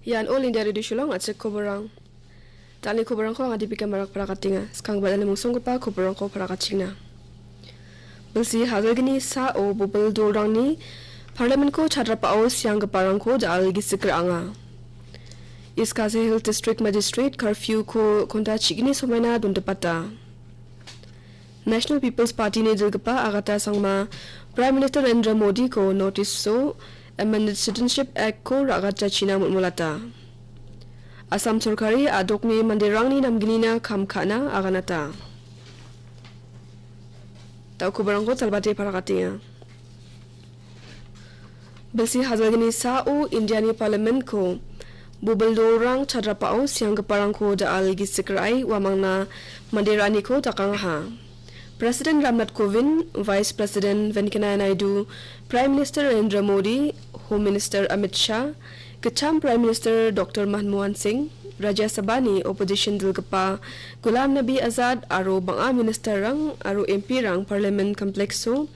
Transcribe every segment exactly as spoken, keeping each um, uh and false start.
Ian All India Radio Shillong, a·chik koborang. Dal·ni koborangko anga Dipika Marak parakatenga. Skanggipa dal·ni mungsonggipa koborangko parakatchina. Bilsi hajalgni sao bobil dolrangni Parliament-ko chadrapao sianggiparangko dal·al gisik ra·anga. East Khasi Hills District Magistrate curfew-ko konta chigni somaina dondipata. National People's Party-ni dilgipa Agata Sangma Prime Minister Narendra Modi-ko notice-o Amended Citizenship Act-ko ra·gatachina molmolata. Assam sorkari a·dokni manderangni namgnina kam ka·na aganata. Da·o koborangko salbate parakatenga. Bilsi hajalgni sao Indiani Parliament-ko bobil dolrang chadrapao sianggiparangko dal·al gisik ra·e uamangna mande ra·aniko dakangaha. President Ramnath Kovind, Vice President Venkaiah Naidu, Prime Minister Narendra Modi, Home Minister Amit Shah, Gitcham Prime Minister Doctor Manmohan Singh, Rajya Sabhani opposition dilgipa Ghulam Nabi Azad aro bang·a ministerrang aro M P-rang Parliament Complex-o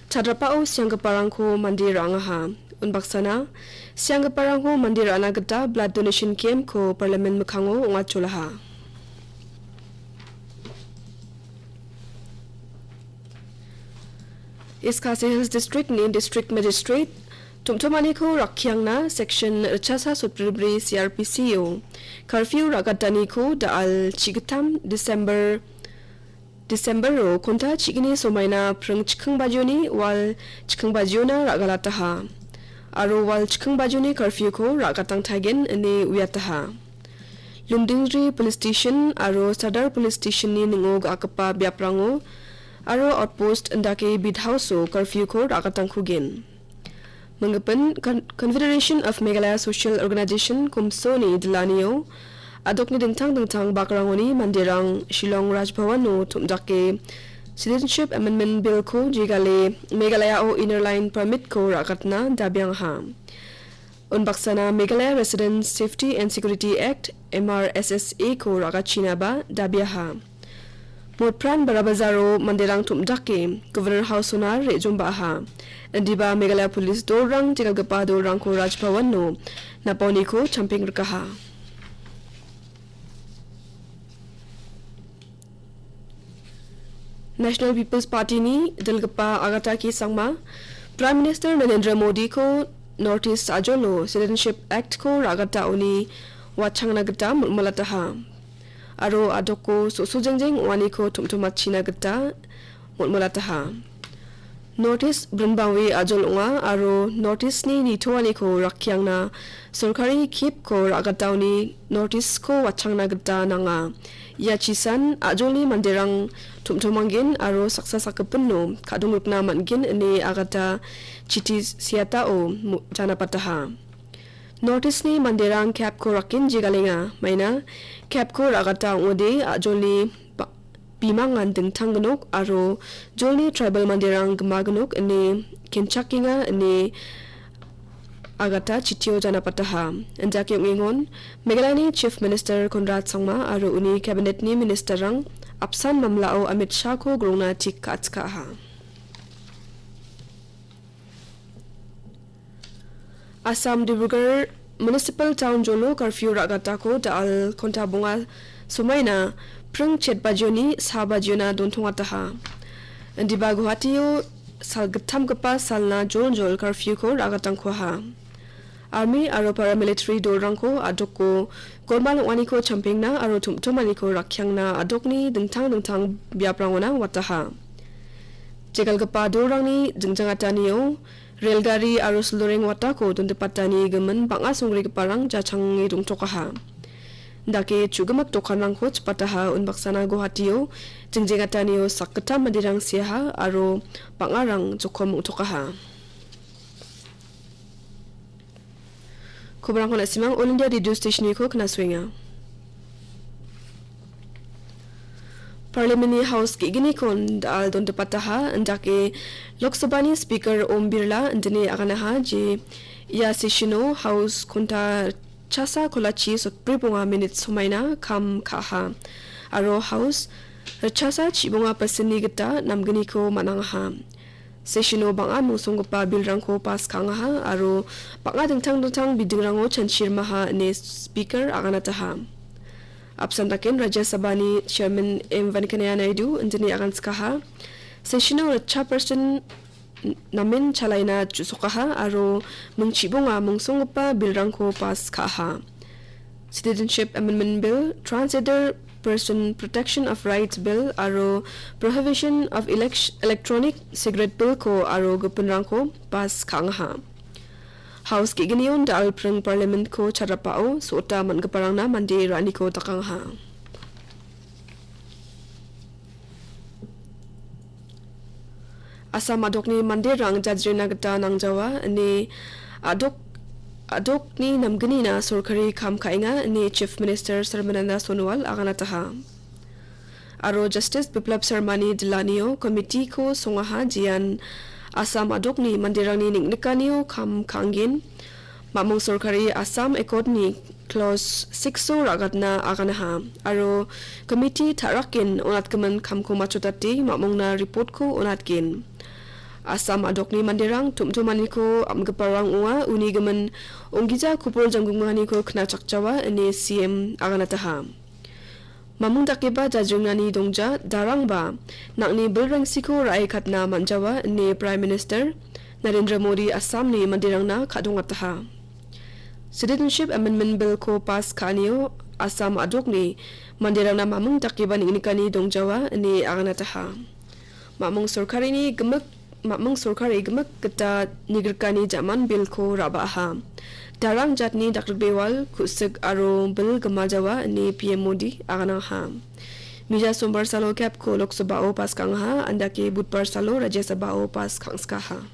chadrapao sianggiparangko mande ra·angaha. Unbaksana, sianggiparangko mande ra·na gita blood donation camp-ko Parliament mikkango ong·atjolaha. East Khasi Hills District-ni District Magistrate, tom·tomaniko rakkiangna Section ritchasa sotbribri C R P C-o curfew ra·gataniko da·al chigittam December, December-o konta chigni somaina pring chikking bajioni wal chikking bajiona ra·galataha. Aro wal chikking bajioni curfew-ko ra·gatangtaigen ine uiataha. Lumdingri Police Station aro Sadar Police Station-ni ning·o ga·gipa biaprango aro outpost indake beat house-o curfew-ko ra·gatangkugen. Manggipin Con-, Confederation of Meghalaya Social Organization, komso-ni dilanio a·dokni dingtang dingtang bakrangoni manderang Shillong Raj Bhavan-o tom·dake Citizenship Amendment Bill-ko jegale Meghalaya-o Inner Line Permit-ko ra·gatna dabiangaha. Unbaksana Meghalaya Residents Safety and Security Act, M R S S A-ko ra·gachinaba dabiaha. Motpran Barabazaro manderang tom·dake Governor House-ona re·jombaaha. Indiba Meghalaya Police dolrang jekalgipa dolrangko Raj Bhavan-o napaoniko champeng rikaha. National People's Party-ni dilgipa Agata K Sangma, Prime Minister Narendra Modi-ko North East ajolo Citizenship Act-ko ra·gataoni watchangna gita molmolataha. Aro a·doko so·so jengjeng ong·aniko tom·tomachina gita molmolataha. North East brinbawi ajol ong·a aro North East-ni nitoaniko rakkiangna sorkari kepko ra·gataoni North East-ko watchangna gita nanga. Ia chisan ajolni manderang tom·tomanggen aro saksa sakgipino ka·dongrikna man·gen ine Agata chiti siatao mo-, janapataha. North East-ni manderang kepko rakkin jegalenga, maina kepko ra·gata ong·ode a·jolni ba-, bimangan dingtang gnok aro jolni tribal manderang gima gnok ine kenchakenga ine Agata chitio janapataha. Indake ong·engon, Meghalayani Chief Minister Conrad Sangma aro uni cabinet-ni ministerrang apsan mamlao Amit Shah-ko grongna tik ka·atchikaha. Assam Dibrugarh Municipal Town jolo curfew ra·gatako da·al konta bonga somaina pring chet bajioni sa bajiona dontongataha. Indiba Guwahati-o salgittamgipa salna joljol curfew-ko ra·gatangkuaha. Army aro paramilitary dolrangko a·doko golmal ong·aniko champengna aro tom·tomaniko rakkiangna a·dokni dingtang dingtang biaprangona wataha. Jegalgipa dolrangni jingjangatanio rel gari aro siloreng watako dondipatani gimin bang·a songgrigiparang jachange dongtokaha. Indake chu·gimik dokanrangko chipataha, unbaksana Guwahati-o jingjangatanio sakgittam manderang seaha aro bang·arang jokom ong·tokaha. Koborangko na·simang All India Radio Station-niko knasoenga. Parliament-ni House ge·ginikon da·al dondipataha, indake Lok Sabha-ni Speaker Om Birla indine aganaha je ia session-o House konta Chasa kolachi sotbri bonga minit somaina kam ka·aha aro House ritchasa chibonga percent-ni gita namgniko man·angaha. Session-o bang·a mongsonggipa bill-rangko pass ka·angaha aro bang·a dingtang dingtang bidingrango chanchirmaha ine Speaker aganataha. Apsan daken Rajya Sabha-ni Chairman M Venkaiah Naidu indine aganskaha. Session-o ritcha percent namen chalaina ju·sokaha aro mingchibonga mongsonggipa bill-rangko pass ka·aha. Citizenship Amendment Bill, Transgender Person Protection of Rights Bill aro Prohibition of Elec-, Electronic Cigarette Bill-ko aro gipinrangko pass ka·angaha. House ge·gnion da·alpring Parliament-ko chadrapao so·ota man·giparangna mande ra·aniko dakangaha. Assam a·dokni manderang jajrina gita nangjawa ine a·dok, a·dokni namgnina sorkari kam ka·enga ine Chief Minister Sarbananda Sonowal aganataha. Aro Justice Biplab Sharmani dilanio komitiko songaha, jean Assam a·dokni manderangni neng·nikanio kam ka·angen. Ma·mung sorkari Assam Accord-ni Clause six-o ra·gatna aganaha aro komiti ta·raken on·atgimin kamko matchotate ma·mungna report-ko on·atgen. Assam a·dokni manderang tom·tomaniko am·giparang ong·a, uni gimin onggija kupul jamgimganiko knachakjawa ine C M aganataha. Mamung dakeba jajringnani dongja, darangba nang·ni bilrengsiko ra·e katna man·jawa ine Prime Minister Narendra Modi Assamni manderangna ka·dongataha. Citizenship Amendment Bill-ko pass ka·anio Assam a·dokni manderangna mamung dakeba neng·nikani dongjawa ine aganataha. Ma·mung sorkarini gimik, ma·mung sorkari gimik gita nigrikani ja·man bill-ko ra·baaha. Darang jatni dakgrikbewal, ku·sik aro bil gimajawa ine P M Modi aganaha. Mija sombar salo kep-ko Lok Sabha-o pass ka·angaha, andake budbar salo Rajya Sabha-o pass ka·angskaha.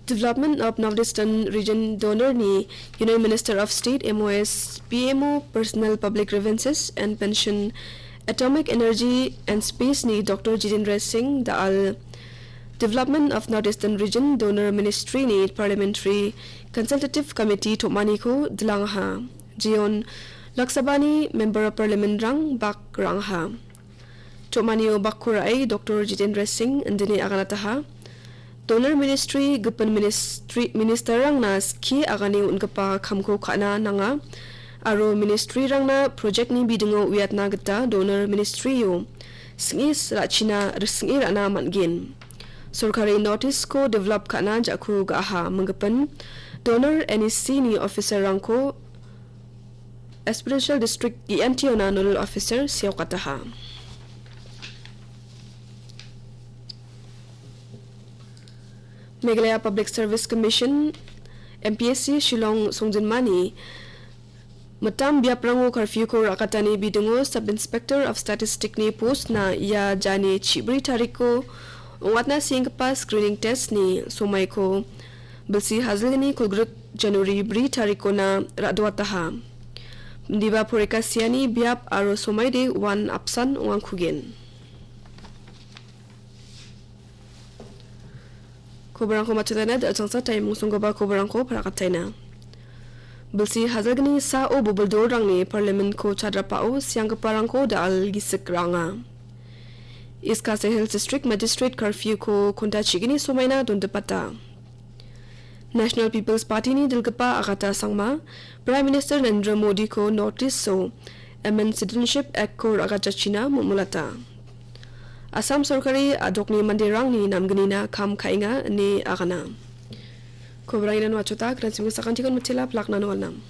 Development of Northeastern Region DoNER-ni Union Minister of State M O S, P M O Personal Public Grievances and Pension, Atomic Energy and Space-ni Doctor Jitendra Singh da·al Development of Northeastern Region DoNER Ministry-ni Parliamentary Consultative Committee tom·aniko dilangaha. Jeon Lok Sabha-ni Member of Parliament-rang bak ra·angaha. Tom·anio bakko ra·e Doctor Jitendra Singh indine aganataha. DoNER Ministry gipin ministry, minister-rangna skie agane on·gipa kamko ka·na nanga aro ministry-rangna project-ni bidingo uiatna gita DoNER Ministry-o sing·e ra·china, sing·e ra·na man·gen. Sorkari North East-ko develop ka·na ja·ku ga·aha minggipin DoNER N E C-ni officer-rangko Especial District E N T O-na Nodal Officer seokataha. Meghalaya Public Service Commission, M P S C, Shillong songjinmani mitam biaprango curfew-ko ra·katani bidingo Sub Inspector of Statistic-ni post-na ia jani chibri tariko ong·atna senggipa screening test-ni somaiko bilsi hajalgni kolgrik January bri tarikona ra·doataha. Indiba poreka siani biap aro somaide uan apsan ong·angkugen. Kobarangko matchotna da·al changsa taimung songgipa kobarangko parakataina. Bilsi hajalgni sao bobil dolrangni parliament-ko chadrapao sianggiparangko da·al gisik ra·anga. East Khasi Hills District Magistrate curfew-ko konta chigini somaina dondipata. National People's Party-ni dilgipa Agata Sangma, Prime Minister Narendra Modi-ko North East-o Amendment Citizenship Act-ko ra·gachachina mul·mulata. Assam sorkari a·dokni manderangni namgnina kam ka·enga ine agana. Kobarang iano achota, kranchiming sakantikon mitela, plakna nongalnam.